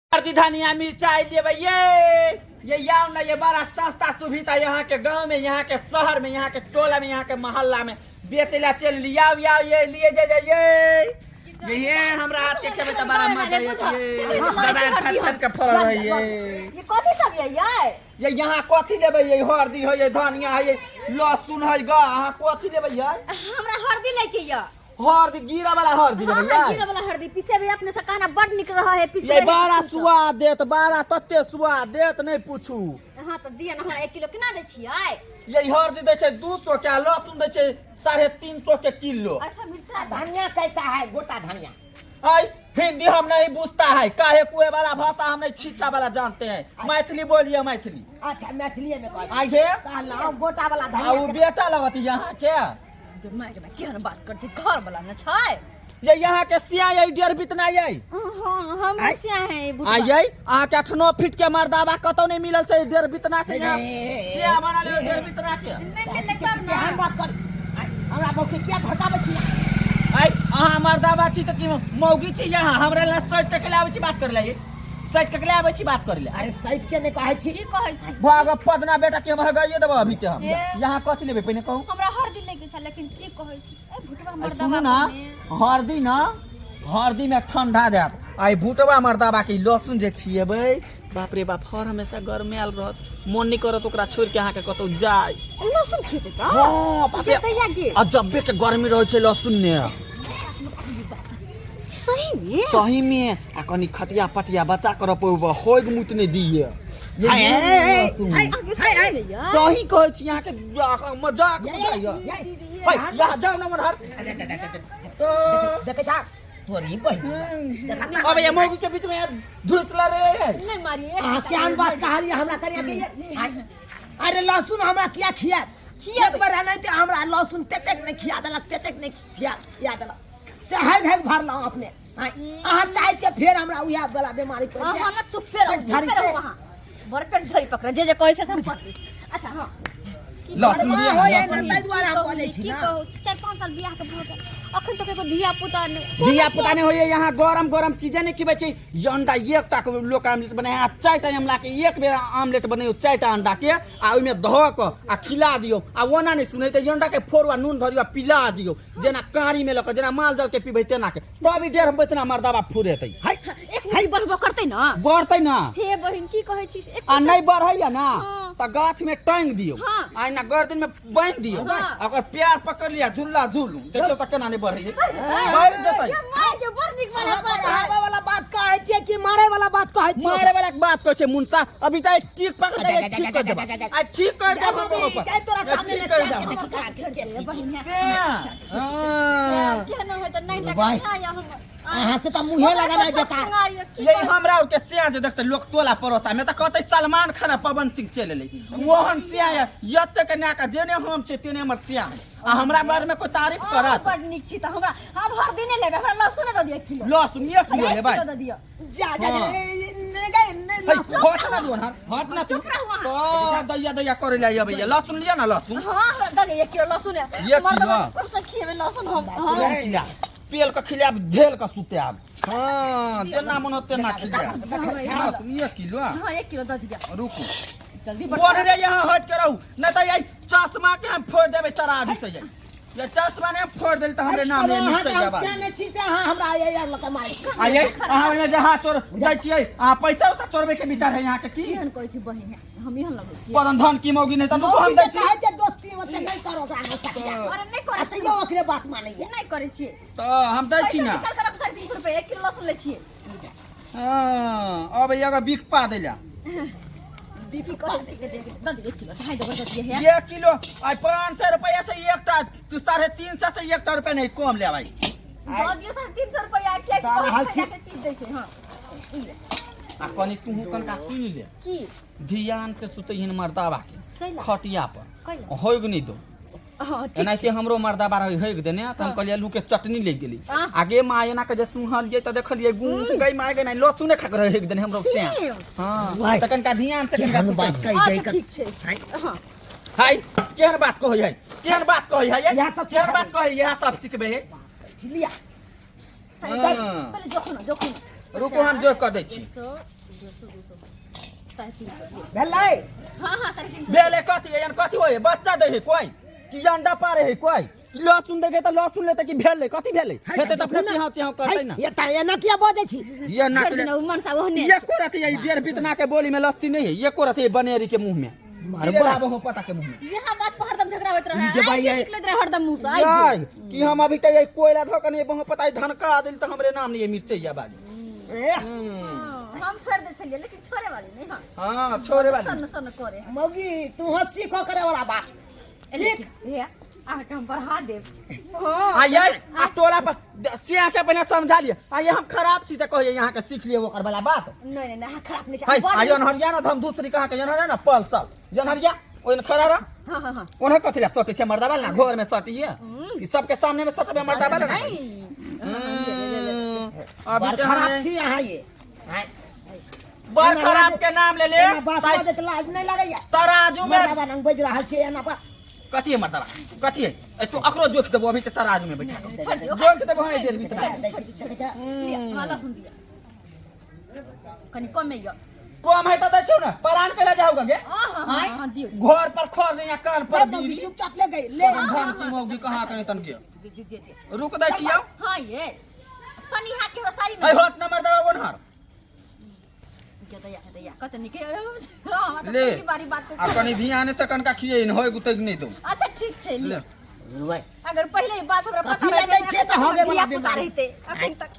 हरदी धनिया मिर्चाई लेबै ये आओ ना, ये बड़ा सस्ता सुविधा यहाँ के गांव में, यहाँ के शहर में, यहाँ के टोला में, यहाँ के मोहल्ला में बेचे ला चल लिया आओ आओ ये लिए जे जे ये हमरा हाथ के खेबै त बड़ा मजा आयत ये दादा खट खट के फड़ल है ये। ये कथी सब ये यार? ये यहाँ कथी लेबै? ये हरदी है, ये धनिया है, ये लहसुन है ग। अहाँ कथी लेबै ये? हमरा हरदी लेके ये। हरदी गिरा वाला हरदी हाँ, लेबै हाँ, ये? जीरा वाला हरदी पीसे भी अपने से कहना बड़ निक रहा है पीसे। ये बड़ा स्वाद देत, बड़ा तते स्वाद देत नहीं पूछू। हाँ तो दिया ना हमरा 1 किलो केना दै छियै? ये हरदी दै छै 200 के, आ लहसुन दै छै 350 के किलो। अच्छा मिर्चा धनिया कैसा है? गोटा धनिया। आई हिंदी हम नहीं बुझता है, काहे कुए वाला भाषा हम नहीं छीचा वाला जानते हैं। मैथिली बोलिए मैथिली। अच्छा मैथिली में कहै आई हे कहलहुँ गोटा वाला आ धनिया। उ बेटा लगत यहाँ के। गे my गे my, केहन बात कर छै, घर वाला न छै। ये यहाँ के सिया ये डेढ़ बितना ये। हाँ हम सिया है बुढ़वा। आई ये अहाँ के 8-9 फीट के मर्दाबा कतौ नहीं मिलल से डेढ़ बितना से यहाँ सिया बना ले डेढ़ बितना के। नहीं मिललै तब ना। केहन बात कर छी? हमरा बौके किया घटाबै छी? आई अहाँ मर्दाबा छी तऽ की मौगी छी यहाँ? हमरा लग 60 टके लाबै छी बात करे ले, 60 टके लाबै छी बात करे ले। अरे 60 के नहीं कहै छी। की कहै छी? भाग पदना बेटा के हम हगाइए देबो अभी के हम। ए। यहाँ कथी लेबै पहिने कहू? हमरा हरदी लेके छै, लेकिन की कहै छी? ए भुटवा आ मर्दाबा सुनू ना, कोने? हरदी ना, हरदी में ठंडा देत। आई भुटवा मर्दाबा के लहसुन जे खिएबै, बाप रे बाप, हर हमेशा गरमायल रहत, मन नहीं करत ओकरा छोड़ के अहाँ के कतौ जाय। लहसुन खेतै तऽ? हाँ, बाप रे। जेतै या गे? अजब्बे के गर्मी रहै छै लहसुन ने। सही में? सही में। आ कनी खटिया पटिया बचा कर रोपबै, होग मुत नहीं दिए। ये हाय, हाय, लहसुन। हाय, आगे सही में यार? सही कहै छी अहाँके, मजाक बुझाइया। हाय, यहाँ जाउ न मनहर। तो देखै छा तोरी बहिन। अब ये मौगी के बीच में यार धुसला रे। नहीं मारिए। अहाँ केहन बात कहलियै हमरा करिया के ये? अरे लहसुन हमरा किया खिया? एक बेर एनाहिते हमरा लहसुन तेतेक नहि खिया देलक, तेतेक नहि खिया खिया देलक से हाइक हाइक भरलहुँ अपने। अहाँ चाहै छियै फेर हमरा उएह वाला बेमारी पड़ि हाँ जाय? हाँ, चुप्पे रहो, पेट झाड़ी चुप्पे रहो के। वहाँ। बड़ पेट झड़ी पकड़ जे जे कहै छै से हम करबै। अच्छा हाँ लहसुन दिअ ना, होइए लहसुन ने, दिअ। ताहि दुआरे हम बजै छी की ना। कहू, 4-5 साल बियाह के भऽ गेल, अखन तक एको धिया पुता नहि। धिया पुता नहि होइए। यहाँ गरम गरम चीजे नहि खिबै छै। ये अंडा एकटा के लोक आमलेट बनाए, आ 4टा अमला के एक बेर आमलेट बनैयौ 4टा अंडा के, आ ओहिमे धऽ कऽ आ खिला दियौ। आ ओना नहि सुनै तऽ अंडा के फोड़ू आ नून धऽ दियौ आ पिला दियौ, जेना काड़ी में लऽ कऽ जेना माल जाल के पीबै तेना के, तब ई डेढ़ बेतना मर्दाबा फुरेतै। हाय, एक मुट्ठी बढ़बो करतै ना? बढ़तै ना। हे बहिन की कहै छी? एक आ नहीं बढ़ैया ना हाँ। तऽ गाछ में टांग दियौ, हाँ। आ एना गर्दन में बांधि दियौ, हाँ। आ ओकर प्यार पकड़ लिया झूला झूलू, देखियौ तऽ केना नहीं बढ़ैया, बढ़ जेतै। ये माय के बड़ नीक वाला अहाँ बात है। बढ़ाबै वाला बात कहै छियै कि मारै वाला बात कहै छियै? मारे वाला के बात कहै छै मुनसा, अभी तऽ ठीक पकड़ दे, ठीक कर देबा, आ ठीक कर देब हम ऊपर। जाय तोरा सामने ठीक कर देब। देब। बहिन से हाँ। केहन होय तऽ नहीं भाई। टका या हम अहाँ से तऽ मुँहे लगेनाइ बेकार। ये हमरा और के सिया जे देखते लोग टोला पड़ोसा में तऽ कहते सलमान खान आ पवन सिंह चलि एलै, ओहन सिया है एते के नाका जेने हम छै तेने हमर सिया है, आ हमरा बारे में कोई तारीफ करत? बड़ नीक छी तऽ हमरा हम हर दिने लेबै, हमरा लहसुन दऽ दिअ 1 किलो। लहसुन 1 किलो एक लेबै? किलो दऽ दिअ। जा जा हाँ। नहि गै नहि है, लहसुन। हट ना दुन, हट ना तू। चुप रहू अहाँ। तो दैया दैया करे ले अबैया। लहसुन लिअ ना लहसुन। हाँ हमरा दऽ दिअ 1 किलो लहसुन। एक मर्दबा किलो? खूब से खिएबै लहसुन हम। हाँ। खिला पेल के खिलायब, झेल के सुतायब, हाँ जेना मन होत तेना खिलायब। लहसुन 1 किलो? हाँ 1 किलो दऽ दिअ। रुकू जल्दी बोल रे, यहाँ हट के रहू नहीं तो यही चश्मा के हम फोड़ देबै तराजू से। ये चश्मा ने फोड़ देल तऽ हमरे नाम ले अहाँ निश्चय के हम जाबा। सियाने छी से अहाँ हमरा ये यार लऽ के मारै छी। आ ये अहाँ ओहिमे जहाँ चोर जाइ छियै, अहाँ पैसा उसा चोरबै के विचार है यहाँ के की? केहन कहै छी बहिन, हम एहन लगै छी? पदन धन की मौगी नहीं तऽ हम मौगी दै के छी। चाहै छै दोस्ती ओते नहि करो ओकरा नहि सकिया। अरे नहि करै अच्छा छी। यौ ओकरे बात मानैया। नहि करै छियै। तऽ हम दै छी पैसा ना। निकाल कर रखू, 350 रुपया 1 किलो लहसुन लै छियै। हाँ, अब एगो बिक पा दैला। की कहै छी? दऽ दिअ 1 किलो, ढाई देबै दऽ दिअ हे। 1 किलो आ 500 रुपया से एकटा, तू 350 से एकटा रुपया नहीं कम लेबै। दऽ दियौ 350 रुपया, किएकि दऽ रहल बहुत छी। फायदा के चीज दै छै। हाँ ई ले। आ कनी तूहू कनका सुनि ले। की? ध्यान से सुतैहन मर्दाबा के कैला? खटिया पर। कैला? होइग नहीं दो। हाँ ठीक। एनाहिते हमरो मर्दाबा रहे होइग देने तऽ हम कहलियै आलू के चटनी ले गेली, आह। आगे माँ एना के जे सुहलियै तऽ देखलियै गू गई माय गई माय लहसुने खा के रहि देने हमरो से। छी। हाँ वाह। तऽ कनका ध्यान से कनका केहन बात सुतैहन। कहि दै। अच्छा ठीक छै। हाँ हाय केहन बात कहै है, केहन बात कहै है, इएह सब केहन बात कहै है, इएह सब सिखबै है। लिया। हाँ। पहिले जोखू ना, जोखू ना। रुकू हम जोड़ कऽ दै छी। 100 150 200 350। भेलै। हाँ हाँ, 350। भेलै कथी? एहन कथी होय? बच्चा दै है कोई कि अंडा पारे है कोई? कि लहसुन देखे तऽ लहसुन लेतै कि भेलै कथी भेलै हेतै तऽ फेर चिहाव चिहाव करतै ना। ये तऽ एना किया बजै छी? ये ना छोड़ देना, उ मनसा ओहने। ये को रथी ये डेढ़ बितना के बोली में लस्सी नहीं है। ये को रथी बनेरी के मुंह में मरबा। मरबा हो पता के मुंह में। यहाँ बात पर हरदम झगड़ा होइत रहे। ई जे भाई आइ ये- निकलैत रहे हरदम मुँह से आइ। यार कि हम अभी तक ये कोयला धो के नहीं बहु पता है धनका दिल तो हमरे नाम नहीं है मिर्चैया बाली। ए, हाँ, हम छोड़ दे छलियै लेकिन छोड़े वाली नहीं। हाँ हाँ छोड़े वाली। सन सन करे। मौगी तू हंसी को करे वाला बात ठीक हे, अहाँके हम बढ़ा देब। हाँ। आ ये आ टोला पर सिया के पहले समझा लिए। आ ये हम खराब चीज कहिए यहाँ के सीख लिए ओकर वाला बात। नहीं नहीं नहीं, अहाँ खराब नहीं है छै। आ यनहरिया ना हम दूसरी कहाँ के यनहरिया ना पलसल यनहरिया ओइन खड़ा रह। हाँ हाँ हाँ। ओने कथी ला सटे छै मर्दाबा ना घर में सटिए ई सबके सामने में सटबे मर्दाबा ना। नहीं। अभी बड़ के खराब हमें छी अहाँ ये। आँय, बड़ खराब के नाम ले ले। एना बात बजैत लाज नहि लगैया? तराजू में मर्दाबा नंग बाजि रहल छै एना पर। कथी है मर्दाबा कथी है? ए तू अकरो जोख देबो अभी ते तराजू में बैठा के। छोड़ दियौ। जोख देबो हम डेढ़ बितना। दै छी, देखै छै। लिअ, हमरा लहसुन दिअ कनि कमे यऽ। कम है त दै छौ ना परान के ले जाओ गे। हाँ हाँ हाँ आँय? हाँ दियौ। घर पर खर नहीं कान पर ले मौगी बीड़ी। चुपचाप ले गई ले। धन की मौगी कहाँ कने तन के दे दे दे दे। रुक दै छियौ। हाँ ये कनि हाथ के हमरा साड़ी ऐ में होत नंबर देबा बोनहर। के दैया के दैया कत निके। हाँ, तऽ ले। पहिली बारी बात आ कनि ध्यान से कनका खिए न होय गुतै नहीं दो। अच्छा ठीक छै। ले। लिअ। रुआइ। अगर पहिले ई बात हमरा पता कथी लए दै छियै तऽ होगे वाला धिया-पुता बीमारी। रहितै अखन तक।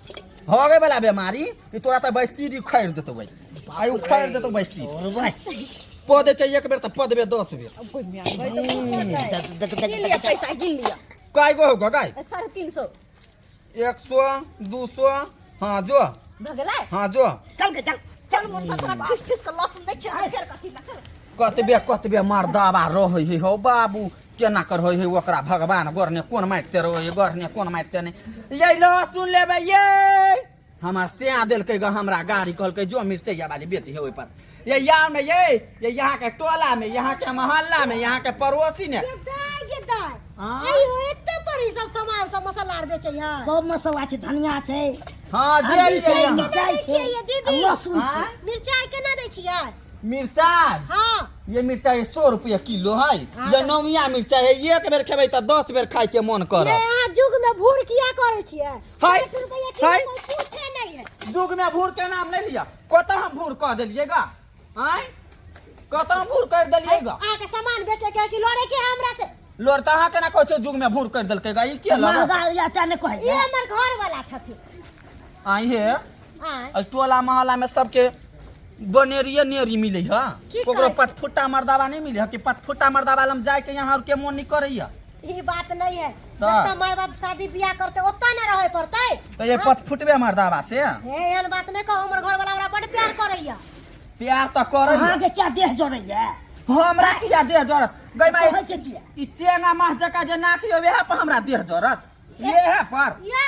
हो गए वाला बीमारी कि तोरा त बैसी उखाड़ देतौ भाई। आई उखाड़ देतौ बैसी। रुआइ। पद के एक बेर त पदबे 10 बेर। गिन लिअ पैसा गिन लिअ। काय गो होगा गाय? 350। 100 200 हाँ जो। भऽ गेलै। हाँ जो। चल के चल। चल मनसा तोरा ठुस ठुस के लहसुन नहि छै फेर कथी लए चल। कतबे कतबे मर्दाबा रहै है हौ बाबू केना कर होइ है ओकरा भगवान गरने कोन माटि से रहै है गरने कोन माटि से नहि। ये लहसुन लेबै ये हमर स्या देलकै ग हमरा गाड़ी कहलकै जो मिर्चैया वाली बेची है ओहि पर। ये याव ने ये यहाँ के टोला में यहाँ के मोहल्ला में यहाँ के पड़ोसी ने। गे दाय गे दाय। हाँ? आइयो एते पर ई सब सामान सब मसाला आर बेचै है। सब मसाला छै, धनिया छै, हाँ जे हल्दी छै, लिअ। मिरचाइ दै छै, छियै ये दीदी? आ लहसुन छै। हाँ? मिरचाइ केना दै छियै? मिर्चाइ? हाँ। ये मिर्चाइ 100 रुपया किलो है। हाँ ये तऽ- नौमिया मिर्चाइ है एक बेर खेबै तऽ 10 बेर खाय के मन ये करत। अहाँ जुग में भूर किया करै छियै? हाय, 1 रुपया किलो हाय। कोई पूछे नहीं है। जुग में भूर के नाम नहीं लिया। कतऽ हम भूर कह देलियै गा? आँय कतऽ हम भूर कर देलियै गा? अहाँ के सामान बेचे के है कि लड़े के है हमरा से? लोर तऽ अहाँ केना कहै छियै जुग में भूर कर देलकै गा? ई के लगत? महगा या तें नहि कहै। ई हमर घर वाला छथिन। आँय हे। आँय। एहि टोला मोहल्ला में सबके बनेरिये नेरी मिलै है। की ककरो कहै? पतफुट्टा मर्दाबा नहीं मिले है कि पतफुट्टा मर्दाबा लम जाय के यहाँ और के मन नहीं करैया। ई बात नहीं है। तऽ? जतऽ माय बाप शादी बियाह करते ओतऽ न रहे पड़तै। तऽ ये पतफुटबे मर्दाबा से। हे एहन बात नहीं कहू, हमर घर वाला हमरा बड़ प्यार करैया। प्यार तऽ करैया। अहाँके क्या देह जरैया? हमरा किया देह जरत गई माई? कहै छै किया? ई चेंगा माछ जकाँ जे नाक यौ वएह पर हमरा देह जरत इएह पर। यौ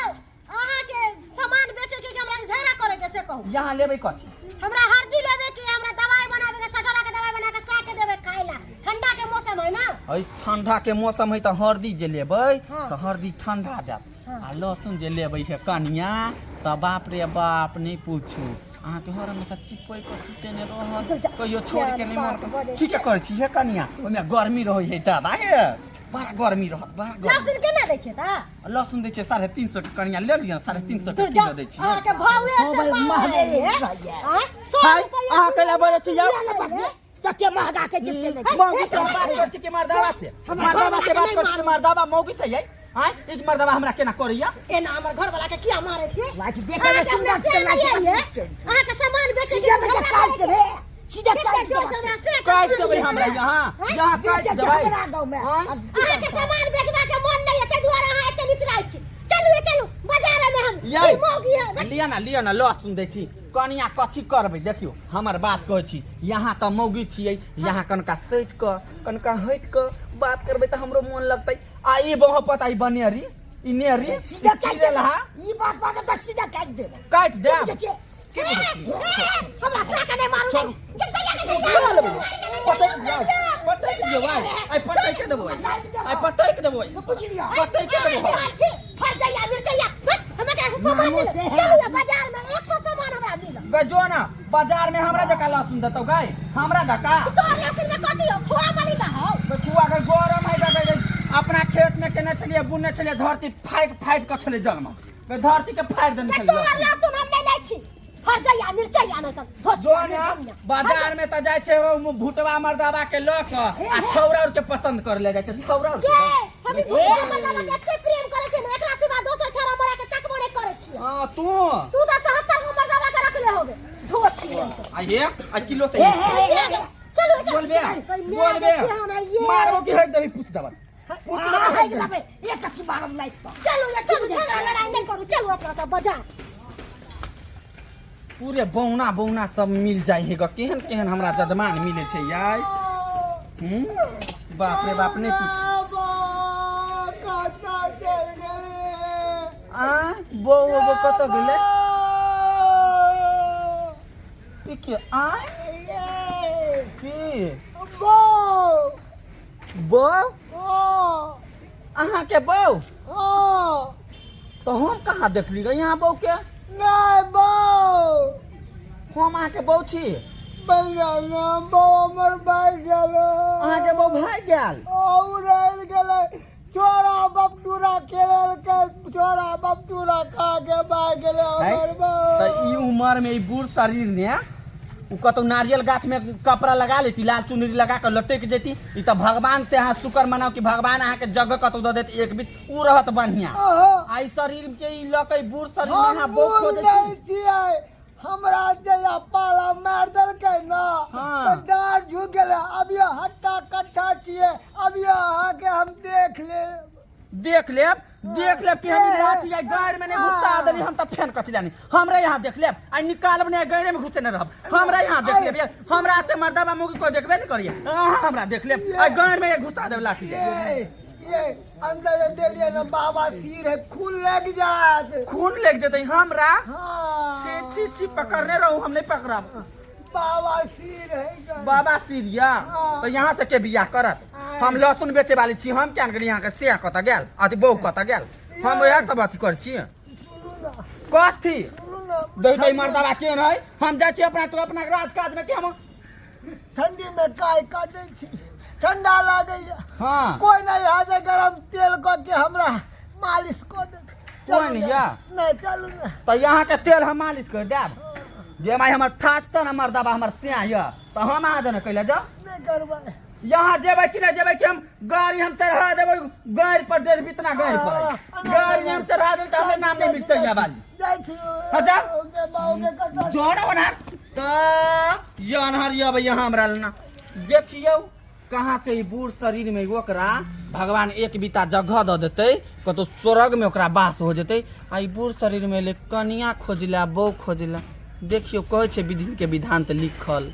अहाँ के सामान बेचे के कि हमरा से झगड़ा करे के से कहू? यहाँ लेबै कथी? हमरा हल्दी लेबे के, हमरा दवाई बनाबे के, सटरा के दवाई बना के साग के देबे खाय ला, ठंडा के मौसम है ना। है ठंडा के मौसम है तऽ हरदी जे लेबै हाँ। तऽ हरदी ठंडा देत। आ लहसुन जे लेबै हे कनिया तऽ बाप रे बाप नहीं पूछू अहाँके हर हमेशा चिपकि कऽ सुतेने रहत कहियो छोड़ के नहीं मन करत। ठीके करै छी हे कनिया, ओहिमे गर्मी रहै है ज्यादा हे बड़ा गर्मी रहत बड़ा गर्मी। लहसुन केना दै छियै तऽ? लहसुन दै छियै 350 के कनिया ले लिअ 350 के दूर जाउ किलो दै छियै। अहाँ के भावे हाँ एते भाई, महग महगे है। रहैया। आँय, 100 हाय, रुपैआ अहाँ किलो कैला बजै छी यौ? लहसुन लै है। कते महगा के छै से नहि। मौगी से बात करै छी कि मर्दाबा से? मर्दाबा से बात करै छी कि मर्दाबा मौगी से यै? आँय एक मर्दाबा हमरा केना करैया? एना हमर घर वाला के किया मारै छियै? लाज देखै मे अहाँके सुन्दर हमरा छै, से लाज नहि अइए। अहाँके सामान बेचे के सीधे बेचे झगड़ा काटि करै के। देबै, सीधे कते काटि जोर से देबै। हमरा से काटि देबै हमरा यहाँ यहाँ बेचै काटि छै देबै। हमरा गाँव मे। आँय? अहाँके सामान बेचबा के मन नहीं है ताहि दुआरे अहाँ एते नितराइ छी। चलू ये चलू बाजार में हम यै ई मौगी है। लिअ ना लिअ ना लहसुन दै छी कनिया कथी करबै? देखियौ हमर बात कहै छी यहाँ तऽ मौगी छियै यहाँ कनका सटि कऽ कनका हटि कऽ बात करबै तऽ हमरो मोन लगतै। आ ई बहु पता ई बनेरी ई नेरी सीधा काटि सीधे देबै। लहा। ई बात बाजब तऽ सीधा काटि देबै। काटि देब। बुझै छियै? की बुझै छियै? हमरा साका नहि मारू। चलू। ये दैया के दैया। उठा लेबै। पटकि दियौ पटकि दियौ आइ आइ पटकि देबौ आइ आइ पटकि देबौ आइ बुझि लिअ। पटकि देबौ। फर जइया मिर्चैया, हट, हमरा के सामान नामो से है। चलू ये बाजार में 100 सामान। बाजार में हमरा जका लहसुन देतौ गाय हमरा जका तोहर लहसुन में कथी हो खुआ मनी का हो खुआ के गरम है गे, गे, अपना खेत में केने छलिए बुनने छलिए धरती फाटि फाटि के छलै जलम गे, धरती के फाटि देने के छलिए तोहर लहसुन हम नहीं लै छी हर जइया मिरचाई आने तक धो जो ने बाजार में त जाइ छै ओ भुटवा मर्दाबा के लऽ कऽ आ छौरा और के पसंद कर ले जाइ छै छौरा और के हम ई भुटवा मर्दाबा के एते प्रेम करै छै ने एकरा सिवा दोसर छोरा मरा के तकबो नहीं करै छियै हां तू तू तऽ 70 गो मर्दाबा के रखले होबे धो छियै आ हे आ किलो से चलू बोलबे बोलबे मारबो की हेक देबी पूछ देबन पूछ देबन हेक देबे एक कथी मारब लाइक तो चलू ये चलू झगड़ा लड़ाई नहीं करू चलू अपना सब बाजार पूरे बौना बौना सब मिल जाय हे ग केहन केहन हमरा जजमान मिले छै यार हम्म बाप रे बाप नहीं पूछ आ बौ बौ कत गेलै ई के आय की बौ अहाँके बौ तऽ हम कहाँ देखली गे यहाँ बौ के हम अहाँके बौ छी अहाँके बौ भागि गेल छोरा बपटूरा खेललकै छोरा बपटूरा खा के भाग गेलै हमर तऽ ई उमर में ई बूढ़ शरीर ने उ कतौ नारियल गाछ में कपड़ा लगा लेती लाल चुनरी लगा के लटक जेती ई तऽ भगवान से अहाँ शुक्र मनाउ कि भगवान अहाँके जगह कतौ दऽ देत एक बीत उ रहत बढ़िया अहाँ आ ई शरीर के ई लऽ के ई बूढ़ शरीर में हम अहाँ बौख बूढ़ खोजै नहि छी छियै हमरा जहिया पाला मारि देलकै ने हाँ। तऽ डाँर झुकि गेलै अभियो हट्टा कट्ठा छियै अभियो अहाँके हम देख लेब देख लेब देख लेब कि हम लाठी आई गाड़ में नहीं घुसा देली हम तऽ फेन कथी लानी हमरा यहाँ देख लेब आई निकालब नहीं गाड़े में घुसे नहीं रहब हमरा यहाँ देख लेब ये हमरा ते मर्दाबा मुगी को देखबे नहीं करिए अहाँ हमरा देख लेब आई गाड़ में ये घुसा देब लाठी ये ये अंदर जे देलियै ने बाबा सिर है खून लागि जायत खून लग जेतै हमरा हाँ छी छी छी पकड़ने रहू हम नहीं पकड़ब बाबा सिर है ग। बाबा सीरिया हाँ। तो यहाँ से के बियाह करत हम लहसुन बेचे वाली छी हम क्या करी यहाँ के से कत गेल अथी बहू कत गेल हम वएह सब अथी कर छी कथी सुनू ने दही दही मर्दाबा के रहै हम जाइ छी अपना तो अपना राज काज में के हम ठंडी में काय काटै छी ठंडा लागैया हाँ कोई नहीं है जे गरम तेल कऽ के हमरा मालिश कऽ दे कोई नहीं या? नहीं चलू ना तो यहाँ के तेल हम मालिश कर देब जे माई हमर ठाट सन हमर दबा हमर सिया यऽ तऽ हम अहाँ देने कैले जाउ नहीं करबै यहाँ जेबै कि नहि जेबै कि हम गाड़ी हम चढ़ा देबै गाड़ी पर डेढ़ बितना गाड़ी पर गाड़ी हम चढ़ा देबै तऽ हमर नाम नहि मिलतै या बाली जाइ छी हाँ, जाउ। ओके बाबू के कतऽ जोर ओनहर तऽ ये अनहर ये भैया हमरा लना देखियौ कहाँ से ई बूढ़ शरीर में ओकरा भगवान एक बीता जगह दऽ देतै कतौ स्वर्ग में ओकरा वास हो जेतै आ ई बूढ़ शरीर में एलै कनिया खोजला बहू खोजला देखियौ कहै छै विधि के विधान तऽ लिखल।